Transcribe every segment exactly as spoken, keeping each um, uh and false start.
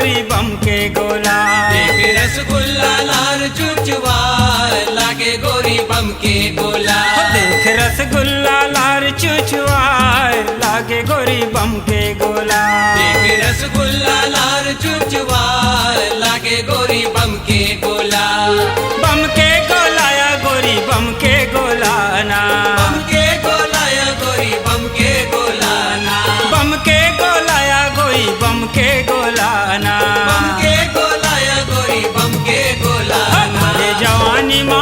Bomb के गोला। देख रसगुल्ला लार चुचवाय, लागे गोरी बम के गोला। देख रसगुल्ला लार चुचवाय, लागे गोरी बम के गोला। देख रसगुल्ला लार चुचवाय, लागे गोरी बम के गोला। बम के गोला या गोरी बम के गोला ना। बम के गोला या गोरी बम के गोला ना। बम के गोला या गोरी बम के गोला ना। बम के गोला या गोरी बम के गोला ना। भरे जवानी मा,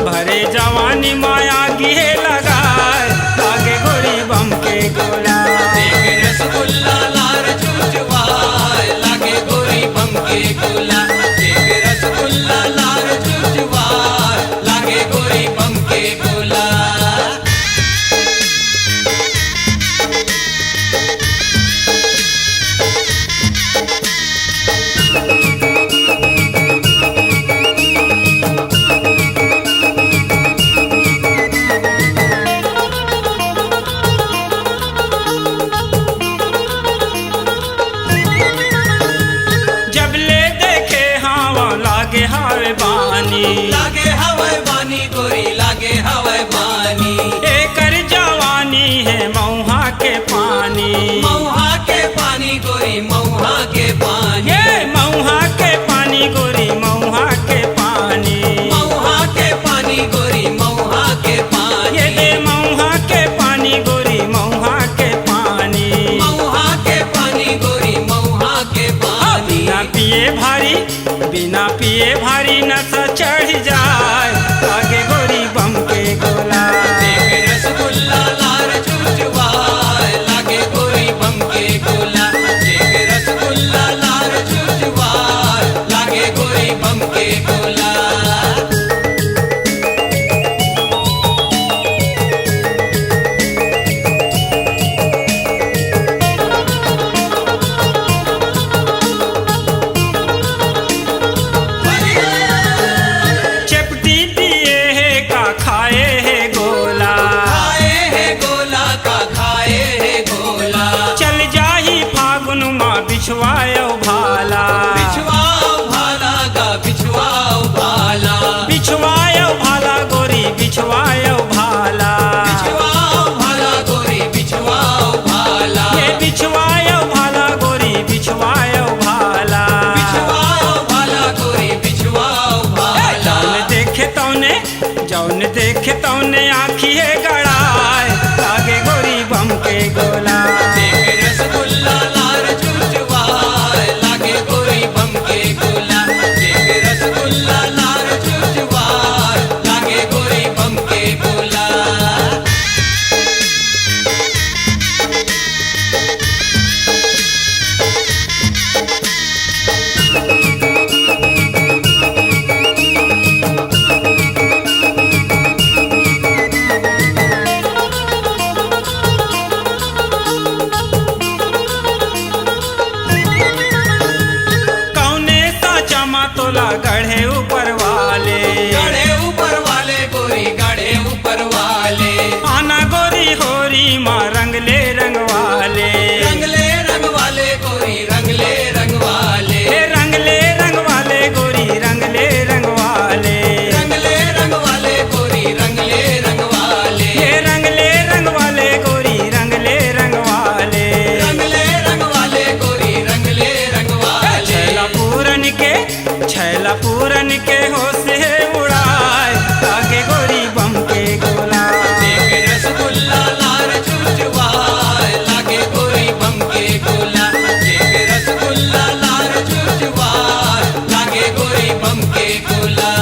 भरे जवानी मा आगी हे लगाय, लागे गोरी बम के गोला। देख रसगुल्ला लार चुचवाय, लागे गोरी बम के गोला। देख रसगुल्ला लार चुचवाय, लागे गोरी बम के गोला। जब ले देखे हावा लागे हावे बानी। लागे हावे बानी गोरी, लागे हावे बानी। एकर जवानी हे मऊहा के पानी। मऊहा के पानी गोरी, मऊहा के पानी। ये मऊहा के पानी गोरी, मऊहा के पानी। मऊहा के पानी गोरी, मऊहा के पानी। ये दे मऊहा के पानी गोरी, मऊहा के पानी। मऊहा के पानी गोरी, मऊहा के पानी। बिना पिए भारी, बिना पिए भारी नशा चढ़ जाय, लागे गोरी बम के गोला। देख रसगुल्ला लार चुचवाय, लागे गोरी बम के गोला। देख रसगुल्ला लार चुचवाय, लागे गोरी बम के गोला। चेपटी दिए हे का खाए हे गोला। खाए हे गोला का खाए हे गोला। चल जाही फागुन मा बिछवायो भाला। बिछवाओ भाला गा बिछवाओ भाला। बिछवायो भाला गोरी बिछवायो भाला। बिछवाओ भाला गोरी बिछवाओ भाला। ये बिछवायो भाला गोरी बिछवायो भाला। बिछवाओ भाला गोरी बिछवाओ भाला। जौन देखे तौने, जौन देखे तौने आँखी हे गड़ाय, लागे गोरी बम के गोला। देख रसगुल्ला लार चुचवाय, लागे गोरी बम के गोला। देख रसगुल्ला लार चुचवाय, लागे गोरी बम के गोला। कौने साचा मा तोला गढ़े ऊपर वाले। गढ़े ऊपर वाले गोरी गढ़े ऊपर वाले। आना गोरी होरी मा रंगले रंगवाले। रंगले रंगवाले गोरी रंगले रंगवाले। हे रंगले रंगवाले गोरी रंगले रंगवाले। रंगले रंगवाले गोरी रंगले रंगवाले। हे रंगले रंगवाले गोरी रंगले रंगवाले। रंगले रंगवाले गोरी रंगले रंगवाले। छैला पूरन के, छैला पूरन के होश हे उड़ाय, लागे गोरी बम के गोला। देख रसगुल्ला लार चुचवाय, लागे गोरी बम के गोला। देख रसगुल्ला लार चुचवाय, लागे गोरी बम के गोला।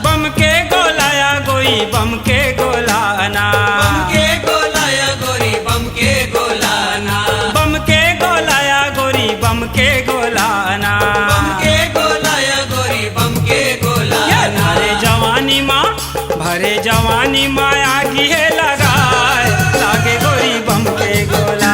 बम के गोला या गोरी बम के गोला ना। बम के गोला या गोरी बम के गोला ना। बम के गोला या गोरी बम के गोला ना। बम के गोला या गोरी बम के गोला ना। भरे जवानी मा, भरे जवानी मा आगी हे लगाय, लागे गोरी बम के गोला।